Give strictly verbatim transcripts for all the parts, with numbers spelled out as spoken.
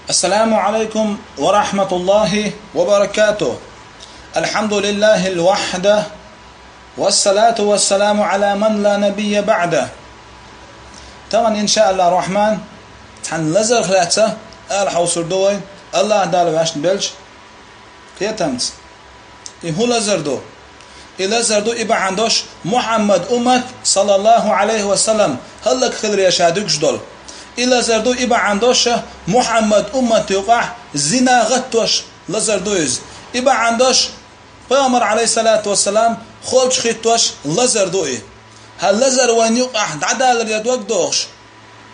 السلام عليكم ورحمة الله وبركاته. الحمد لله وحده، والصلاة والسلام على من لا نبي بعده. Тахана, иншааллахӀ рахьман, цхьана лазарх лаьцна ала хьовсур ду вай, АллахӀ Дала ваьшна белча, кхетамца. И хӀун лазар ду? И лазар ду, и бахьана долуш Мухьаммад уммат, саллаллахӀу Ӏалайхи ва саллам, хӀаллакьхиларе ша дуьгуш долу. И лазар ду, и бахьана долуш Мухьаммад уммат юкъахь зина гӀаттош лазар ду иза. И бахьана долуш Пайхамар, Ӏалайхиссалату вассалам, холчу хӀиттош лазар ду и. ХӀара лазар вайна юкъахь дӀадалар я дог дохуш,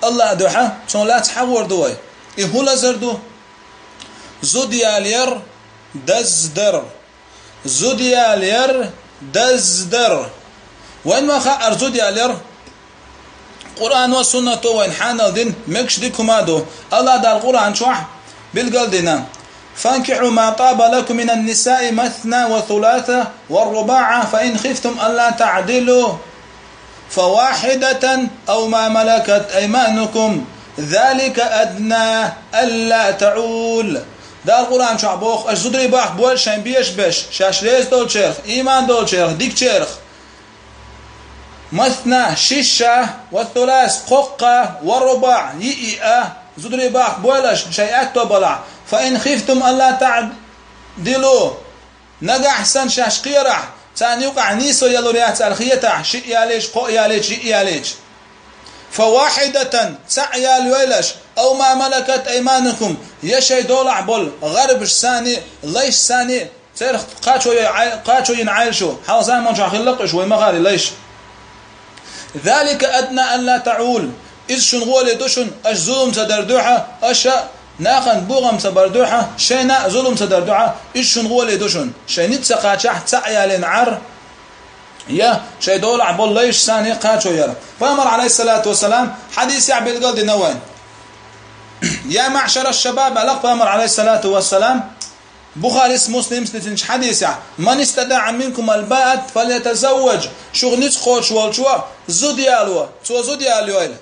АллахӀ дуьхьа, цунах лаьцна хьахор ду вай. И хӀун лазар ду? Зуда ялаяр, даздар. Зуда ялаяр, даздар. Вайна ма хаьара зуда ялаяр. Къуръано а, суннато а вайна хьанал дина мегаш дика хӀума ду. АллахӀ Дала Къуръан чохь билгал дина: «فانكحوا ما طاب لكم من النساء مثنى وثلاث ورباع، فإن خفتم ألا تعدلوا فواحدة أو ما ملكت أيمانكم، ذلك أدنى ألا تعول». Дала Къуръан чохь боху: «Аша зударий баккха бойла шайн безаш берш, шаьш реза долчарах, ийман долчарах, дикачарах. مثنى, шишша, وثلاث, кхоккха, ورباع, йиъ-йиъа, зударий баккха бойла аша шайн аьтто балахь. فإن خفتم ألا تعدلوا». Нагахь санна шаьш кхерахь, царна юкъахь нийсо ялур яц аьлла хетахь, шиъ ялийча, кхоъ ялийча, йиъ ялийча. «فواحدة», цхьаъ ялайойла аша, «أو ما ملكت أيمانكم», я шайн долахь болу гӀарбаш санна, лайш санна, церах кхачо йо-, кхачо йина Ӏайла шу, хьалха заманчохь хилла-кх уьш, вай ма хаьара лайш. «ذلك أدنى ألا تعول». Иза шуна гӀоле ду шуна, аша зулам ца дар дуьхьа, аша нахана бохам ца бар дуьхьа, шайна а зулам ца дар дуьхьа, иза шуна гӀоле ду шуна. Шайн ницкъ ца кхачахь, цхьаъ ялийна Ӏар, я шайн долахь болу лайш санна кхачо яр. Пайхамар, Ӏалайхиссалату вассалам, хьадисехь билгал дина вайн: «يا معشر الشباب», аьлла-кх Пайхамар, Ӏалайхиссалату вассалам, Бухарис, Муслимс дийцинчу хьадисехь: «من استطاع منكم الباءة فليتزوج». Шух ницкъ кхочуш волчо зуда яло, цо зуда ялайойла.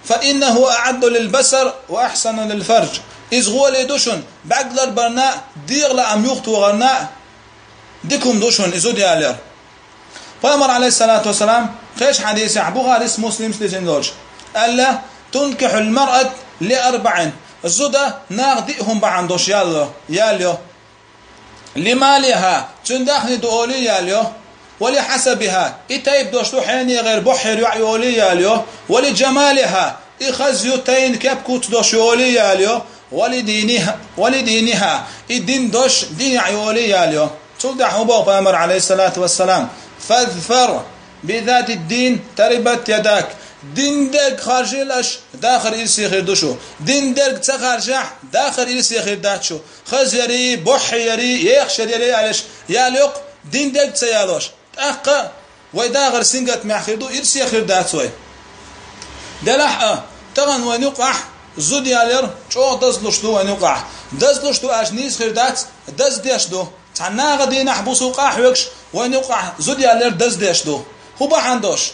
«فإنه أعد للبصر وأحصن للفرج». Иза гӀоле ду шуна, бӀаьрг ларбарна а, дегӀан лаам юхатохарна а дика хӀума ду шуна и зуда ялаяр. Пайхамар, Ӏалайхиссалату вассалам, кхечу хьадисехь, Бухарис, Муслимс дийцина долчу, аьлла: «تنكح المرأة لأربع». Зуда наха диъ хӀума бахьана долуш ялло, ялайо. «لمالها», цуьнан даьхни ду олий ялайо. «ولحسبها», и тайпа долуш ду, хьенегӀера, боххьера йоӀ ю олий ялайо. «ولجمالها», и хаза ю, тайна кеп-куц долуш ю олий ялайо. «ولدينها», «ولدينها», и дин долуш, динехь ю олий ялайо. Цул тӀаьхьа хӀун боху Пайхамар, Ӏалайхиссалату вассалам: «فاظفر بذات الدين تربت يداك». Дин дерг харжийла аша, дахар ирсе хир ду шу. Дин дерг ца харжахь, дахар ирсе хир дац шу. Хаза ярий, боххье ярий, ехаш ярий аьлла, ялайо-кх, дин дерг ца ялош. ТӀаккха вай дахар сингаттамехь хир ду, ирсе хир дац вай. Делахь а, тахана вайн юкъахь зуда ялаяр чӀогӀа дазлуш ду вайн юкъахь. Дазлуш ду аьлча нийса хир дац, даздеш ду. Цхьана наха дийнахь-буса къахьоьгуш вайн юкъахь зуда ялаяр даздеш ду. ХӀун бахьана долуш?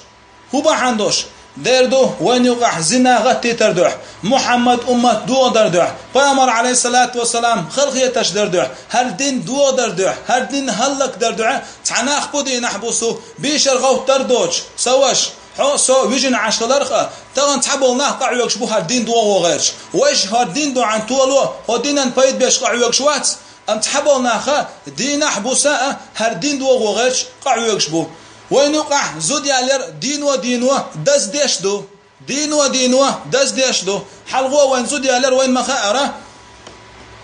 ХӀун бахьана долуш? Дера ду вайн юкъахь зина гӀаттийтар дуьхьа, Мухьаммад уммат догӀа дар дуьхьа, Пайхамар, Ӏалайхиссалату вассалам, халахеташ дар дуьхьа, хӀара дин догӀа дар дуьхьа, хӀара дин хӀаллак дар дуьхьа, цхьа нах бу дийнахь-буса, бийшар гӀовттар доцуш, сан ваша, хьо а со а вижина Ӏаш хиларх а, тахана цхьаболу нах къахьоьгуш бу хӀара дин догӀо гӀерташ. Вайша хӀара дин дуьхьал толо, хӀо динан пайда беш къахьоьгуш вац, амма цхьаболу нах а дийнахь-буса а хӀара дин догӀо гӀерташ къахьоьгуш бу. Вайн юкъахь зуда ялаяр дино-дино даздеш ду. Дино-дино даздеш ду. Хьалхо вайн зуда ялаяр вайна ма хаьара.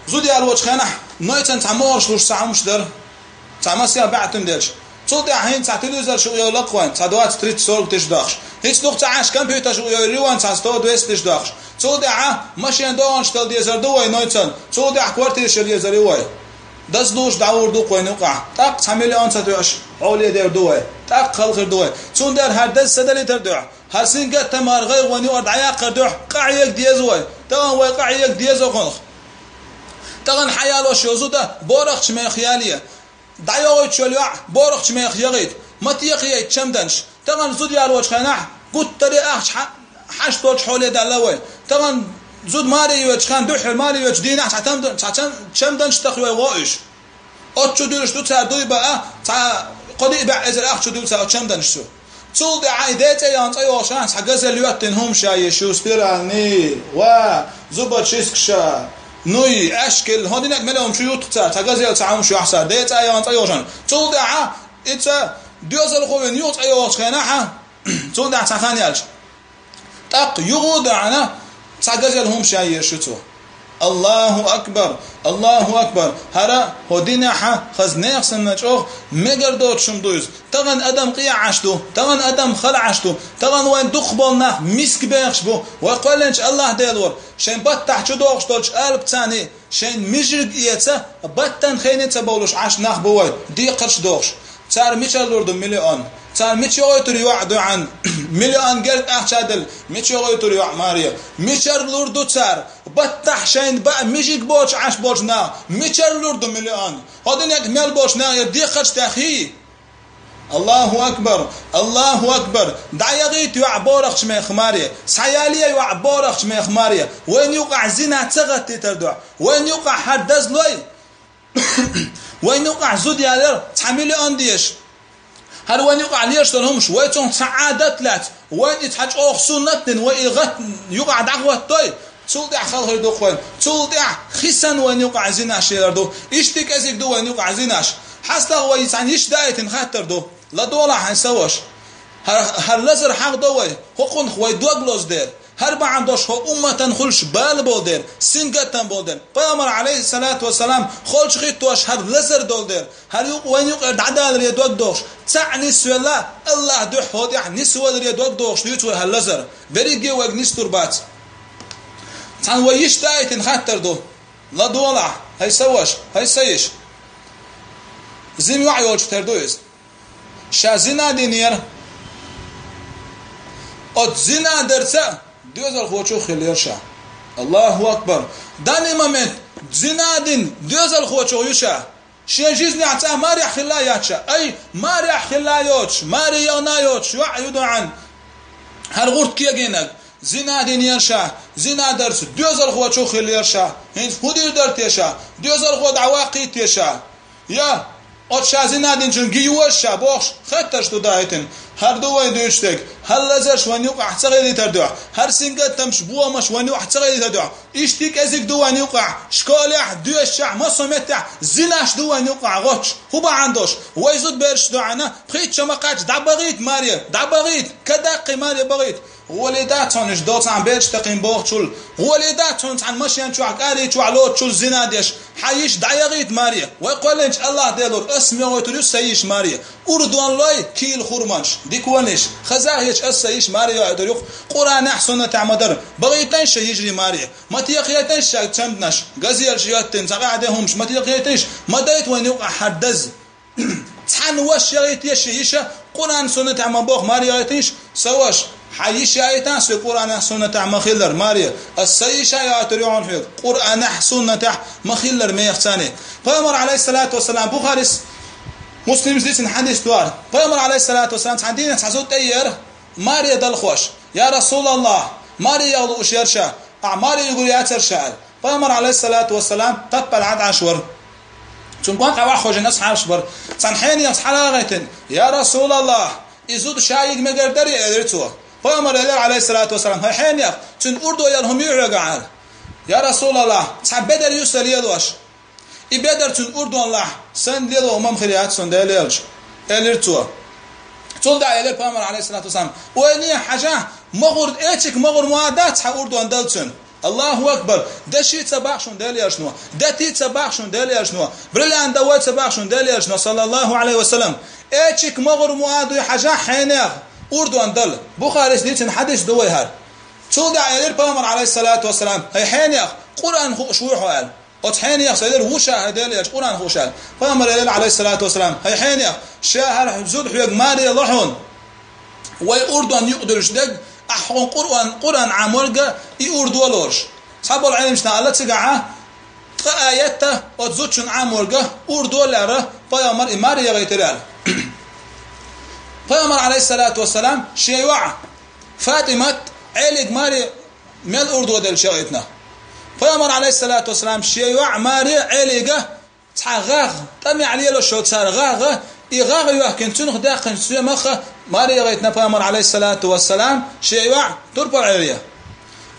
Зуда ялочу хенахь нойцан цхьа могӀарш луш цхьа хӀумаш дара. Цхьа масех баьӀтун делча. Цул тӀаьхьа хӀинца цхьа телевизор шу йовлакх вайн, цхьа двадцать-тридцать-сорок тысяч дохуш. ХӀинца дукха ца Ӏаш компьютер шу йовлий вайн, цхьа сто-двести тысяч дохуш. Цул тӀаьхьа машен догӀанаш дала дезар ду вай нойцан. Цул тӀаьхьа квартираш яр езар ю вай. Дазлуш дӀагӀур ду-кх вайн юкъахь. ТӀаккха цхьа миллион ца тоьаш хьоле дер ду вай. ТӀаккха халхир ду вай. Цундела хӀара даза ца далийтар дуьхьа, хӀара сингаттам, хӀара гӀайгӀа вайн юкъара дӀаяккхар дуьхьа, къахьега деза вай. Тахана вай къахьега деза хӀокхунах. Тахана хьаялош йолу зуда борахча мехах ялае. ДӀайогӀуьйтуш йолу йоӀ борахча мехах яхийта. Ма текхайта чамданаш. Тахана зуда ялочу хенахь гуттаре а ахча хьа-, хьашт долчу хьоле даьлла вай. Тахана Зуда маре йоьдучу хан дуьххьара маре йоьдучу дийнахь цхьа там-, цхьа чам-, чамданаш тахйой гӀо уьш. Оцу чу дуьлуш ду цара дуй баа, цхьа кхо-диъ бӀе эзар ах чу дуьлу цара оцу чамданаш чу. Цул тӀаьхьа и ден цӀе яхна цӀа йолуш ахь цхьа газел йоьттина хӀумаш ян еш ю, стиральный, ва, зубочисткаша, нуй, аьшкел, хӀо динарг мел хӀума чу ютту цара, цхьа газел цхьа хӀумаш йохьу цара, ден цӀа яхна цӀа йолуш. Цул тӀаьхьа и цӀа доьзалхо вина юха цӀа йогӀучу хенахь, цул тӀаьхьа цхьа хан яьлча. ТӀаккха юха а даьӀна, цхьа газел хӀумаш ян еш ю цо. Аллаху акбар! Аллаху акбар! ХӀара хӀо динехьа хаза нехан санна чӀогӀа мегар доцуш хӀума ду иза. Тахана адам къе Ӏаш ду, тахана адам хала Ӏаш ду, тахана вайн дукхахболу нах миска бехаш бу. Вай кхоьллинчу Аллах Дела вара, шайн баттахь чу догӀуш долчу алапацарний шайн мижиг эца, баттан хене ца бовлуш Ӏаш нах бу вай, декхарш дохуш. Цара мичара лур ду миллион? Цара мича йогӀуьйтур йоӀ дуьхьан? Миллион герга ахча делла, мича йогӀуьйтур йоӀ маре? Мичара лур ду цара? Баттахь шайна баа мижиг боцуш Ӏаш болчу наха мичара лур ду миллион? ХӀо динарг мел болчу наха яра декхарш тӀехь хий? Аллаху акбар! Аллаху акбар! ДӀаягӀийта йоӀ борахчу мехах маре! Схьаялае йоӀ борахчу мехах маре! Вайна юкъахь зина ца гӀаттийтар дуьхьа! Вайна юкъахь хӀара дазлой! Вайна юкъахь зуда ялар цхьа миллион дезаш. ХӀара вайна юкъахь леш долу хӀумаш, вай цунах цхьа Ӏадат лаьцна, вайна и цхьа чӀогӀа суннат дина, вай и гӀат-, юкъахь дӀагӀоттадой, цул тӀаьхьа хала хир ду-кх вайна. Цул тӀаьхьа хи санна вайна юкъахь зинаш ялар ду. Иштта кӀезиг ду вайна юкъахь зинаш. ХьастагӀа вай цхьана йиш даийтина хаттар ду. ЛадогӀалахь хьайн, са ваша. ХӀара, хӀара лазар хьахадо вай, хӀокхунах вай дог лозу дела. ХӀара бахьана долуш хӀо умматан хуьлуш бала болу дела, сингаттам болу дела. Пайхамар, алейхиссалату вассалам, холчу хӀиттош хӀара лазар долу дела. ХӀара юкъа вайн юкъара дӀадаларе дог дохуш, цхьаъ нисвелла, Аллах дуьхьа хӀо тӀехь нисваларе дог дохуш дуьйцу вай хӀара лазар. Берриге вайга нисдур бац. Цхьана вай йиш даийтина хаттар ду. ЛадогӀалахь, хӀай са ваша, хӀай са йиша. Зина йоӀ йолчух тера ду иза. Ша зина динера. Оцу зина дарца доьзалхочух хилла яра ша. Аллаху акбар! Данный момент зина дина доьзалхочух ю ша. Шен жизнехь цкъа марехь хилла а яц ша. Ай, марехь хилла а йоцуш, маре яхна а йоцуш, йоӀ ю дуьхьан. ХӀара гӀурт кегийнарг. Зина динера ша, зина дарца доьзалхочух хилла яра ша. ХӀинца хӀун дийр дара те ша? Доьзалхо дӀаваккхий те ша? Я, оцу ша зина динчун гийош ша бохуш, хаттарш ду даийтина. ХӀара ду вайн дуьйцуш дерг, хӀара лазарш вайн юкъахь ца хилийтар дуьхьа, хӀара сингаттамаш, бохамаш вайн юкъахь ца хилийтар дуьхьа. Иштта кӀезиг ду вайн юкъахь, школехь, доьшучехь, массо а меттехь зинаш ду вайн юкъахь гӀоттуш. ХӀун бахьана долуш? Вай зудабераш дуьхьана, пхийтта шо ма кхаьчча, дӀабагӀийта маре, дӀабагӀийта, ка даккхий маре багӀийта. ГӀоле дац хьуна уьш доцахьан берташ такхийна бохучул, гӀоле дац хьуна цхьана машен чохь, кӀари чохь лоцучул зина деш, хьан йиш дӀаягӀийта маре. Вай кхоьллинчу Аллах Делора, ас мегӀойтур ю сайн йиш маре. Урдон лой, кийла хурманаш, диконаш, хазахеташ ас сайн йиш маре йойтур ю-кх, Къуръанехь, суннатехь ма дара. БагӀийтайша шайн йижарий маре. Ма текхийтайша шайн чамданаш, газелаш йоьттина, цхьа къаьхьа де хӀумаш, ма текхийтайша, ма дайта вайн юкъахь хӀара даз. Цхьана ваша яхийта еш йиша, Къуръан суннатехь ма боху маре яхийтийша, са ваша, хьан йиш яхийтан со Къуръанехь суннатехь ма хиллара маре, ас сан йиша яхийтур ю хьуна хьоьга, Къуръанехь суннатехь ма хиллара мехацарний. Пайхамар, алейхиссалату вассалам, Бухарис, Муслимс дийцина хьадис ду хӀара. Пайхамар, алейхиссалату вассалам, цхьана дийнахь цхьа зуда тӀееара, маре далхош. Я Расулаллах, маре яха лууш яра ша, ахь маре югур яцара ша аьлла. Пайхамар, алейхиссалату вассалам, таппар Ӏад Ӏаш вара. Цуьнан кӀонтӀа ваха хожийна асхьабаш бара. Цхьана хьенех цхьа хьалагӀайтина: «Я Расулаллах, и зуда ша йига мегар дарий?» — элира цо. Пайхамар элира, алейхиссалату вассалам: «ХӀай хьенех, цуьнан урдо яла хӀума ю хьоьгахь?» — аьлла. «Я Расулаллах, цхьа бедар ю сан лелош. И бедар цуьнан урдонлахь, сан лело хӀума хир яц суна Делан элча», — элира цо. Цул тӀаьхьа элира Пайхамар, алейхиссалату вассалам: «Ойне хьажахь, магӀур, эчиг магӀур ма дац хьан урдон дала цуьнан». Аллаху акбар! Даши ца бахьа шуна Делан элчано, дати ца бахьа шуна Делан элчано, бриллиантовой ца бахьа шуна Делан элчано, саллаллаху алейхи ва саллям. Эчиг магӀур ма дуй хьажахь хьенех урдон дала. Бухарис дийцина хьадис ду вай хӀара. Цул тӀаьхьа элира Пайхамар, алейхиссалату вассалам: «ХӀай хьенех, Къуръан хууш вуй хьо?» — аьлла. Оцу хьенех элира: «Ву ша, хӀай Делан элча, Къуръан хууш», — аьлла. Пайхамар элира, алейхиссалату вассалам: «ХӀай хьенех, ша хӀара зуда хьоьга маре ло хьуна. Вай урдон юкъадуьллуш дерг, ахь хьуна Къуръан, Къуръан Ӏаморга и урдо лоруш». Цхьаболу Ӏеламчна аьлла цигахьа, ткъа аятта оцу зудчун Ӏаморга урдо лаьара, Пайхамар и маре яхийтира аьлла. Пайхамар, алейхиссалату вассалам, шен йоӀ ФатӀимат Ӏелиг маре мел урдо делча яхийтина. Пайхамар, алейхиссалату вассалам, шен йоӀ маре Ӏелийга цхьа гӀагӀ, тӀамехь лелаш йолу цара гӀагӀ, и гӀагӀ йоьхкина, цуьнах даьккхинчу соьмах маре яхийтина Пайхамар, алейхиссалату вассалам, шен йоӀ турпал Ӏелийга.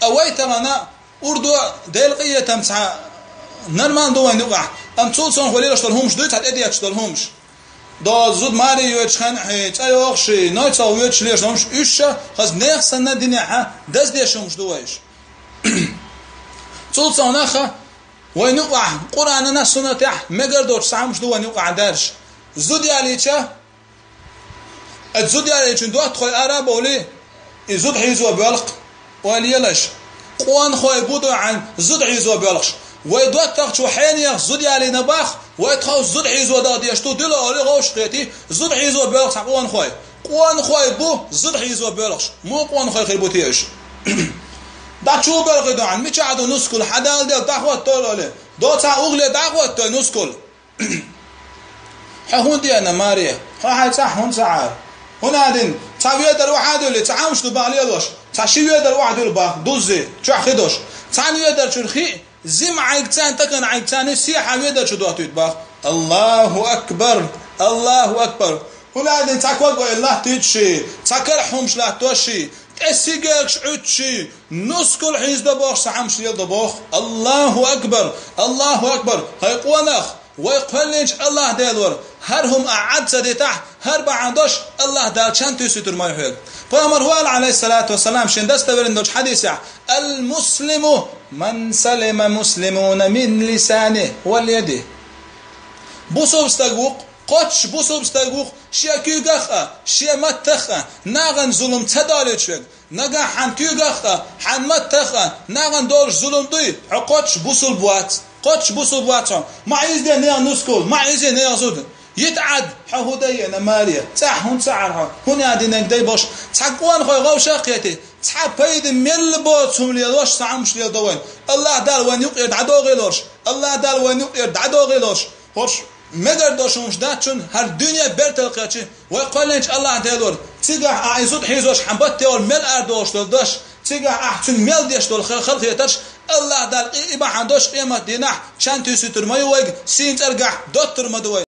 А вай тахана урдо, Делан къинхетам, цхьа нормально ду вайн юкъахь, амма цул цунах вай лелаш долу хӀумаш дуй, цхьа тӀедетташ долу хӀумаш. До зуда маре йоьдучу хенахь, цӀа йохуш, нойцал воьдуш лелаш долу хӀумаш, уьш ша хаза нехан санна динехь даздеш хӀумаш ду вайша. Цул цунах вайн юкъахь Къуръанан а, суннатехь а мегар доцуш цхьа хӀумаш ду вайн юкъахь даьржа. Зуда ялийча, оцу зуда ялийначун доттагӀой ара а бовлий, и зуда хьийзо боьлху, ойла елаш. Къонахой бу дуьйна зуда хьийзо боьлхуш. Вай доттагӀчо хьенех зуда ялийна боху, вай тховса зуда хьийзо даха дезаш ду, дила олий, гӀовшахкхетий, зуда хьийзо боьлху цхьа къонахой. Къонахой бу зуда хьийзо боьлхуш. Муха къонахой хир бу те уьш? ДӀа чу боьлхий дуьйна, мичахь ду нускал, хьан Дала делла дӀахӀоттор олий. Доцахь угӀале дӀахӀоттор нускал. Хьо хӀунда деана маре? Хьо хьайн цӀахь хӀунда ца Ӏара? ХӀунда аьлла, цхьа ведар охьа а дуьллий, цхьа хӀумаш ду боху лелош, цхьа ши ведар охьа дуьллу боху, дуззий, чохь хи долуш. Цхьана ведар чуьра хи, зима Ӏайгцарна, такана Ӏайгцарна, сехьа ведар чу доттуьйту боху. Аллаху акбар! Аллаху акбар! ХӀунда аьлла, цхьа ког ойла латтуьйтуший, цхьа карахь хӀумаш латтоший, тӀе сигеркаш Ӏуьттуший, нускал хьийзадо бохуш, цхьа хӀумаш леладо боху. Аллаху акбар! Аллаху акбар! ХӀай къонах! Вай кхоьллинчу Аллах Делора, хӀара хӀума ахь Ӏад ца дитахь, хӀара бахьана долуш Аллах Дала чан туьйсуьйтур ма ю хьоьга. Пайхамар хӀу аьлла, алейхиссалату вассалам, шен достоверный долчу хьадисехь: «Ал-муслиму ман салима муслимуна мин лисанихи ва ядихи». Бусулба стаг ву-кх, кхоччуш бусулба стаг ву-кх, шен куьйгах а, шен маттах а нахана зулам ца долуьйтуш верг. Нагахь хьан куьйгах а, хьан маттах а нахана долуш зулам дуй, хьо кхоччуш бусулба вац. Кхоччуш бусулба вац хьо. Ма хьийзаде нехан нускал, ма хьийзаде нехан зуда. Йита Ӏад, хьо хӀун дан еана маре, цӀахь хӀунда ца Ӏара хьо, хӀун а динарг дай бохуш, цхьа къонахой гӀовшах а кхетий, цхьа пайда мел боцу хӀума лелош, цхьа хӀумаш леладо вайна. Аллах Дала вайна юкъера дӀадогӀий лоруш, Аллах Дала вайна юкъера дӀадогӀий лоруш, хӀорш мегар долуш хӀумаш дац шуна, хӀара дуьне бертал кхечи, вай кхоьллинчу Аллах Делора, цигахь ахь и зуда хьийзош хьан баттехула мел арадолуш долу даш, цигахь ахь цуьнан мел деш долу хал-, халахетарш, Аллах Дала и, и бахьана долуш къематдийнахь чан туьйсуьйтур ма ю вайга, сийна цӀергахь доттур ма ду вай.